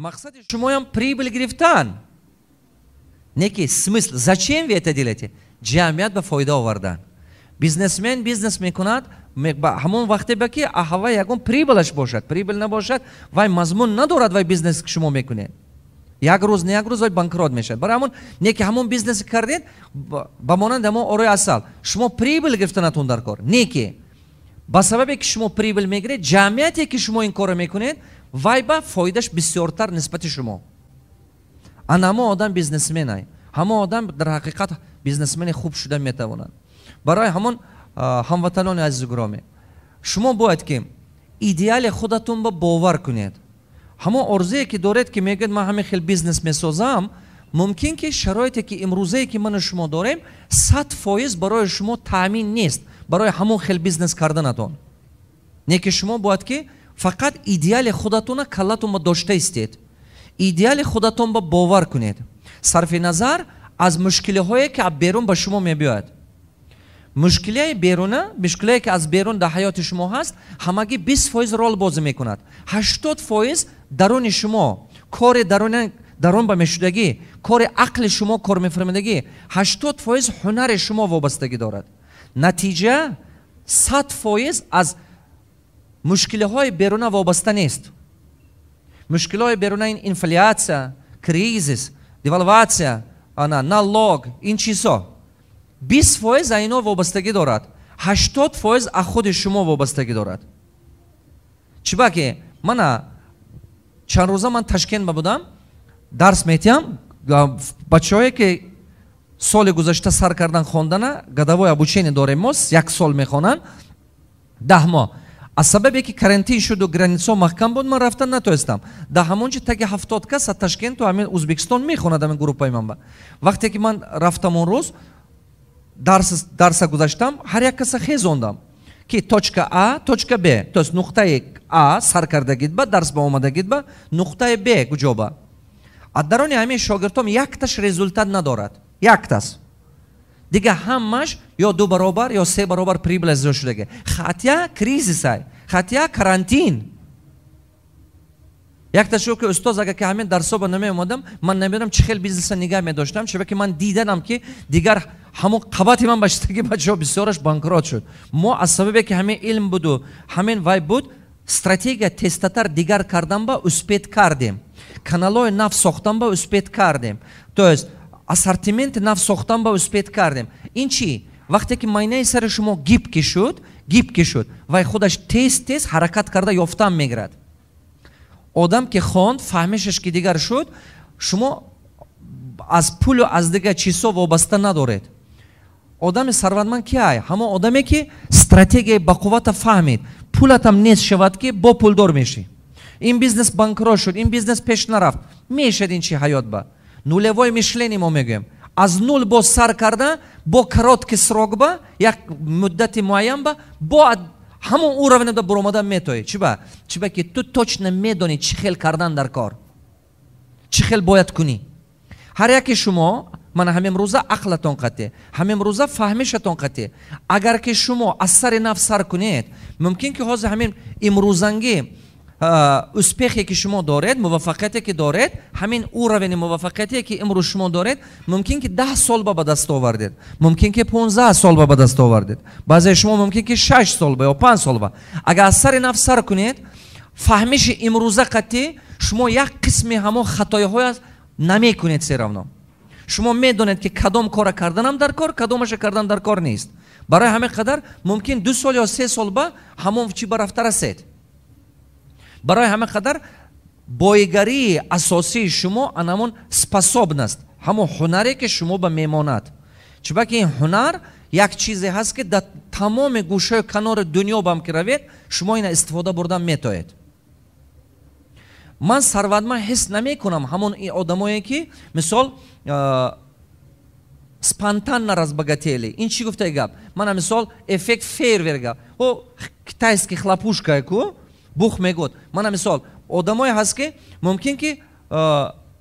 Мақсади шумоям прибыль гирифтан. Не ки смысл, зачем вы это делаете? Ҷамъият ба фоида овардан. Бизнесмен бизнес мекунад ҳамон вақте ба ки аҳава ягон прибыль аш бошад. Прибыль набошад, вай мазмун надорад. Вай бизнес ки шумо мекунед, як рӯз не як рӯз вай банкрот мешавад. Барои ҳамон не ки ҳамон бизнесе кардед, ба монанди ҳамон орои асал, шумо прибыль гирифтанатон дар кор не ки ба сабабе ки шумо прибыль мегиред, ҷамъияте ки шумо ин корро мекунед, вай ба фоидаш бисёртар нисбати шумо. Ана ҳамон одам бизнесменай, ҳамон одам дар ҳақиқат бизнесмени хуб шуда метавонад. Барои ҳамон, ҳамватанони азизу гиромӣ, шумо бояд ки идеали худатон ба бовар кунед. Ҳамон орзуе ки доред, ки мегӯед, ман ҳамин хел бизнес месозам, мумкин ки шароите ки имрӯзае ки ману шумо дорем, 100% барои шумо таъмин нест барои ҳамон хел бизнес карданатон. Не ки шумо бояд ки фақат идеали худатона каллатон ба дошта истед, идеали худатон ба бовар кунед, сарфи назар аз мушкилиҳое ки аз берун ба шумо мебиёяд. Мушкилияи беруна, мушкилие ки аз берун дар ҳаёти шумо ҳаст, ҳамагӣ 20% рол бозӣ мекунад. 80% даруни шумо, кори дарун ба мешудагӣ, кори ақли шумо, кор мефармидагӣ, 80% ҳунари шумо вобастагӣ дорад. Натиҷа 100% аз мушкилиҳои беруна вобаста нест. Мушкилиҳои беруна ин инфляция, кризис, девальвация, ана налог, ин чизҳо 20% аз ино вобастагӣ дорад, 80% аз худи шумо вобастагӣ дорад. Чиба ки мана чанд рӯза ман Ташкент ба будам, дарс метиҳам. Бачаҳое ки соли гузашта сар кардан хондана, годовой обучение дорем мо, як сол мехонанд, 10 моҳ. Аз сабабе ки карантин шуду граница маҳкам буд, ман рафтан натонистам. Дар ҳамон ҷо таги 70 кас аз Ташкенту ҳамин Узбекистон мехонад ҳамин группаи ман ба. Вақте ки ман рафтам, он рӯз дарса гузаштам, ҳар як каса хезондам ки точка А, точка Б, то есть нуқтаи А сар кардагид ба дарс ба омадагид ба нуқтаи Б куҷо ба. Аз дарони ҳамин шогирдҳом якташ результат надорад, яктас. Дига ҳамаш ё ду баробар, ё се баробар прибыль зиёд шудаги. Хотя кризисай, хотя карантин. Якта шуд ки: «Устоз, агар ки ҳамин дарсоба намеомадам, ман намедонам чӣ хел бизнеса нигаҳ медоштам, чунки ман диданам ки дигар ҳамон қабати ман ба шидаги бачаҳо бисёраш банкрот шуд. Мо аз сабабе ки ҳамин илм буду ҳамин вай буд, стратегия тезтатар дигар кардан ба успеть кардем, каналҳои нав сохтан ба успеть кардем, то есть ассортименти нав сохтан ба успеть кардем». Ин чӣ? Вақте ки майнаи сари шумо гибкий шуд, гибкий шуд, вай худаш тез тез ҳаракат карда ёфтан мегирад. Одам ки хонд, фаҳмишаш ки дигар шуд, шумо аз пулу аз дигар чизҳо вобаста надоред. Одами сарватманд ки ай? Ҳамон одаме ки стратегияи бақуввата фаҳмид. Пулатам нест шавад, ки бо пулдор мешӣ. Ин бизнес банкрот шуд, ин бизнес пеш нарафт, мешад. Ин чи ҳаёт ба нулевое мышление мо мегӯем, аз нул боз сар карда, бо короткий срок ба, як муддати муайян ба, бо ҳамон уровень да буромадан метоӣ. Чиба? Чиба ки ту точно медонӣ чӣ хел кардан дар кор, чӣ хел бояд кунӣ. Ҳар яке шумо мана ҳамин рӯза ақлатон қатъе, ҳамин рӯза фаҳмишатон қатъе. Агар ки шумо аз сари нав сар кунед, мумкин ки ҳозир ҳамин имрӯзангӣ успех е ки шумо доред, муваффақияте ки доред, ҳамин уровень и муваффақияте ки имрӯз шумо доред, мумкин ки 10 сол ба даст овардед, мумкин ки 15 сол ба даст овардед, баъзеи шумо мумкин ки 6 сол ба ё 5 сол ба. Агар аз сари нав сар кунед, фаҳмиши имрӯза қатъӣ, шумо як қисми ҳамон хатоиҳоя намекунед. Всё равно шумо медонед ки кадом кора карданам дар кор, кадомаша кардан дар кор нест. Барои ҳамин қадар мумкин 2 сол ё 3 сол ба ҳамон чӣ ба рафта расед. Барои ҳамин қадар боигарии асосии шумо анамон способность, ҳамон ҳунаре ки шумо ба мемонад. Чунки ин ҳунар як чизе ҳаст, ки дар тамоми гӯшаи канори дунё бам ки равед, шумо ина истифода бурдан метоед. Ман сарватманд ҳис намекунам ҳамон одамое ки мисол спонтанно разбогатели. Ин чӣ гуфтаи гап? Мана мисол эффект фейерверка, о китайский хлопушка ку бух мегӯд. Мана мисол одамое ҳаст, ки мумкин ки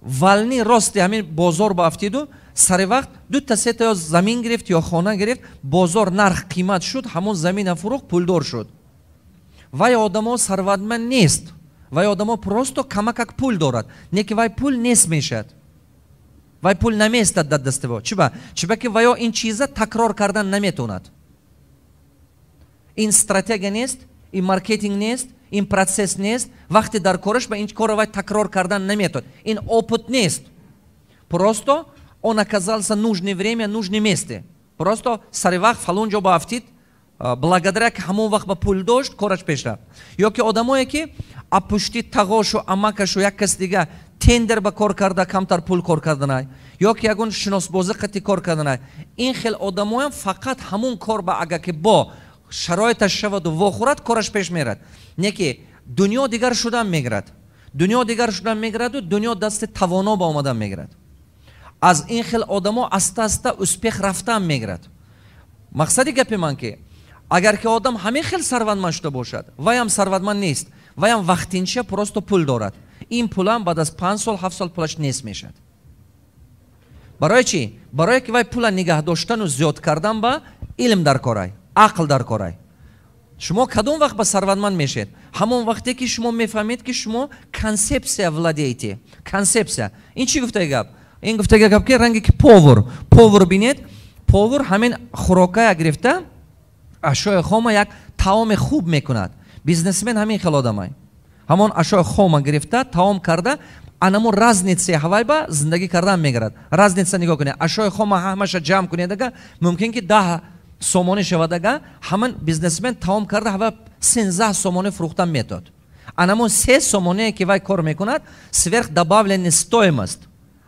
волны рости ҳамин бозор ба афтиду сари вақт дута сета ё замин гирифт, ё хона гирифт, бозор нарх қимат шуд, ҳамон замина фурӯхт, пулдор шуд. Вай одамо сарватманд нест. Вай одамо просто камакак пул дорад, не ки вай пул нест мешавад, вай пул намеистад дар дасти во. Чиба? Чиба ки ваё ин чиза такрор кардан наметавонад. Ин стратегия нест, ин маркетинг нест, ин процесс нест. Вақте дар кораш ба ин корро вай такрор кардан наметавонад. Ин опыт нест, просто он оказался нужное время, нужное месте. Просто сари вақт фалон ҷо баафтид, благодаря ки ҳамон вақт ба пул дошт, кораш пеш рафт. Ё ки одамое ки апушти тағошу амакашу як кас дига тендер ба кор карда камтар пул кор карданай, ё ки ягон шиносбозӣ қати кор карданай, ин хел одамоям фақат ҳамон кор ба агар ки бо шароиташ шаваду вохӯрад, кораш пеш мерад. Не ки дунё дигар шудан мегирад, дунё дигар шудан мегираду дунё дасти тавоно ба омадан мегирад. Аз ин хел одамо аста аста успех рафтан мегирад. Мақсади гапи ман ки агар ки одам ҳамин хел сарватманд шуда бошад, вайам сарватманд нест, вайам вақтинча просто пул дорад. Ин пулам баъд аз 5 сол, 7 сол пулаш нест мешавад. Барои чӣ? Барое ки вай пула нигаҳ доштану зиёд кардан ба илм дар корай, ақл дар корай. Шумо кадом вақт ба сарватманд мешед? Ҳамон вақте ки шумо мефаҳмед, ки шумо концепция владеете. Концепция ин чӣ гуфтаи гап? Ин гуфтаги гап ки ранге ки повар бинед, повар ҳамин хӯрокая гирифта, ашёи хома як таоми хуб мекунад. Бизнесмен ҳамин хел одамай, ҳамон ашёи хома гирифта, таом карда, анамо разница ҳавай ба зиндагӣ кардан мегирад. Разница нигоҳ кунед, ашёи хома ҳамаша ҷамъ кунед, ага мумкин ки 10 сомонӣ шавад, ага ҳамин бизнесмен таом карда ҳава 13 сомонӣ фурӯхтан метод. Анамо 3 сомоние ки вай кор мекунад, сверх добавленный стоимость,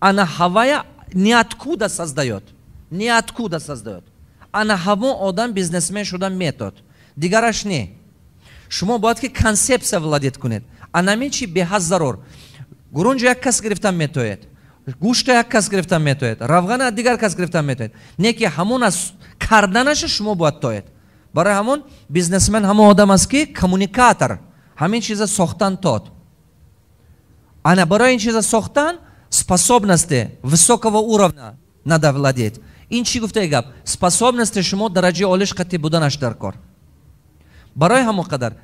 ана ҳавая ниоткуда создаёт, ниоткуда создаёт. Ана ҳамон одам бизнесмен шудан метод, дигараш не. Шумо бояд ки концепция владеть кунед. Анамин чи беҳад зарур. Гурунҷо як кас гирифтан метоед, гӯшта як кас гирифтан метоед, равғана дигар кас гирифтан метоед, не ки ҳамон аз карданаша шумо бояд тоед. Барои ҳамон бизнесмен ҳамон одам аст ки коммуникатор, ҳамин чиза сохтан тод. Ана барои ин чиза сохтан способности высокого уровня надо владеть. Ин чӣ гуфтаи гап? Способности шумо дараҷаи олиш қатъи буданаш дар кор. Барои ҳамон қадар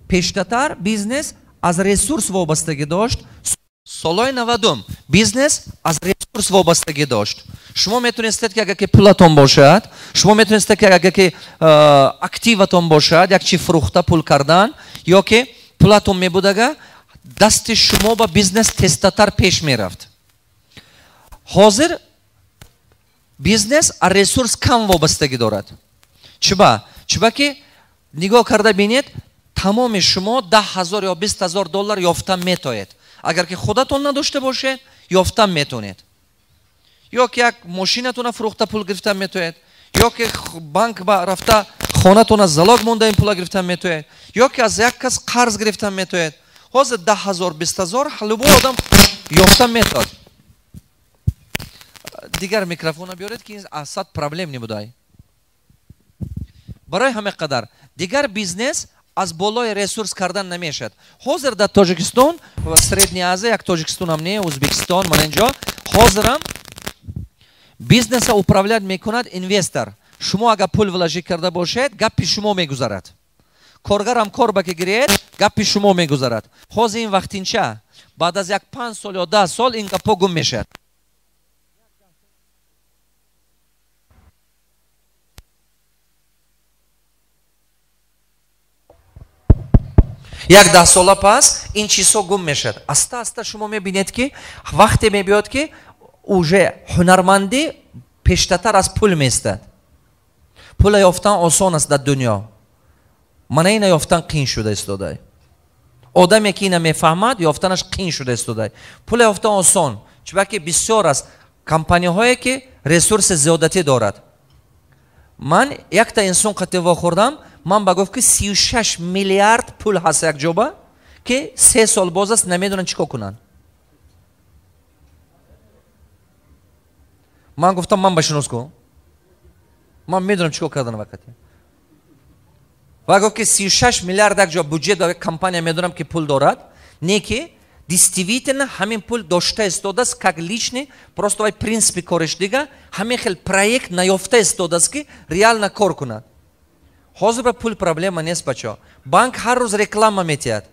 пештатар бизнес аз ресурс вобастагӣ дошт. Солҳои 90-ум бизнес аз ресурс вобастагӣ дошт. Шумо метонистед ки агар ки пулатон бошад, шумо метонистед ки агар ки активатон бошад, як чи фурӯхта пул кардан, ё ки пулатон мебудага, дасти шумо ба бизнес тезтатар пеш мерафт. Ҳозир бизнес аз ресурс кам вобастагӣ дорад. Чиба? Чиба ки нигоҳ карда бинед, тамоми шумо 10 000 ё 20 000 доллар ёфтан метоед. Агар ки худатон надошта бошед, ёфтан метавонед, ё ки як мошинатона фурӯхта пул гирифтан метавонед, ё ки банк ба рафта хонатона залог монда ин пула гирифтан метавонед, ё ки аз як кас қарз гирифтан метавонед. Ҳозир 10 000, 20 000 любой одам ёфтан метавонад. Дигар микрофона биёред, ки асад проблем небудай. Барои ҳамин қадар дигар бизнес аз болои ресурс кардан намешавад. Ҳозир дар Тоҷикистон ва Средняя Азия, як Тоҷикистонам не, Ӯзбекистон, мана инҷо ҳозирам бизнеса управлять мекунад инвестор. Шумо агар пул вложить карда бошед, гапи шумо мегузарад. Коргарам кор ба ки гиред, гапи шумо мегузарад. Ҳозир ин вақтинча, баъд аз як 5 сол ё 10 сол ин гапҳо гум мешавад. Як 10 сола пас ин чизҳо гум мешавад. Аста аста шумо мебинед, ки вақте мебиёд, ки уже ҳунармандӣ пештатар аз пул меистад. Пула ёфтан осон аст дар дунё, мана ина ёфтан қиин шуда истодай. Одаме ки ина мефаҳмад, ёфтанаш қиин шуда истодай. Пула ёфтан осон, чунки бисёр аст компанияҳое ки ресурси зиёдатӣ дорад. Ман якта инсон қатъи вохӯрдам, ман ба гуфт, ки 36 миллиард пул ҳаст якҷоба, ки 3 сол боз аст, намедонанд чӣ кор кунанд. Ман гуфтам, ман ба шинос кун, ман медонам чӣ кор кардан. Вақте ва гуфт, ки 36 миллиард як ҷо бюджет як компания медонам, ки пул дорад, не ки действительно ҳамин пул дошта истодааст как личный, просто вай принципи кориш дига, ҳамин хел проект наёфта истодааст, ки реально кор кунад. Ҳозир ба пул проблема нест, бачаҳо. Банк ҳар рӯз реклама метиҳад.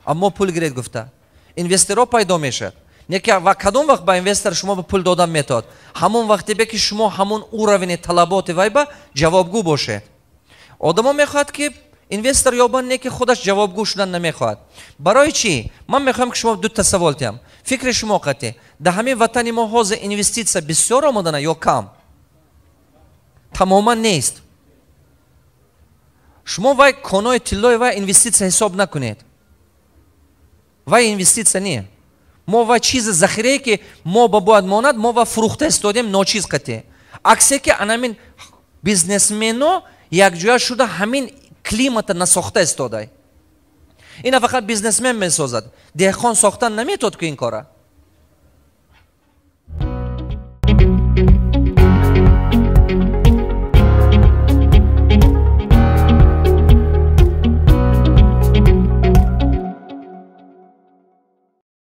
Аммо пул гиред гуфта инвесторо пайдо мешавад. Неки ва кадом вақт ба инвестор шумо пул додан метавад? Ҳамон вақте бе ки шумо ҳамон уровени талаботи вай ба ҷавобгӯ бошед. Одамо мехоҳад, ки инвестор ёбанд, не ки худаш ҷавобгӯ шудан намехоҳад. Барои чӣ? Ман мехоҳам, ки шумо дута савол диҳам. Фикри шумо қатъӣ: дар ҳамин ватани мо ҳозир инвеститсия бисёр омадана ё кам? Тамоман нест. Шумо вай конои тиллои вай инвеститсия ҳисоб накунед, вай инвеститсия не. Мо вай чизи захирае, ки мо ба бояд монад, мо ва фурӯхта истодем ночиз қатъӣ. Аксе ки анамин бизнесмено якҷоя шуда, ҳамин климата насохта истодай. Ина фақат бизнесмен месозад, деҳқон сохтан наметод ку ин кора.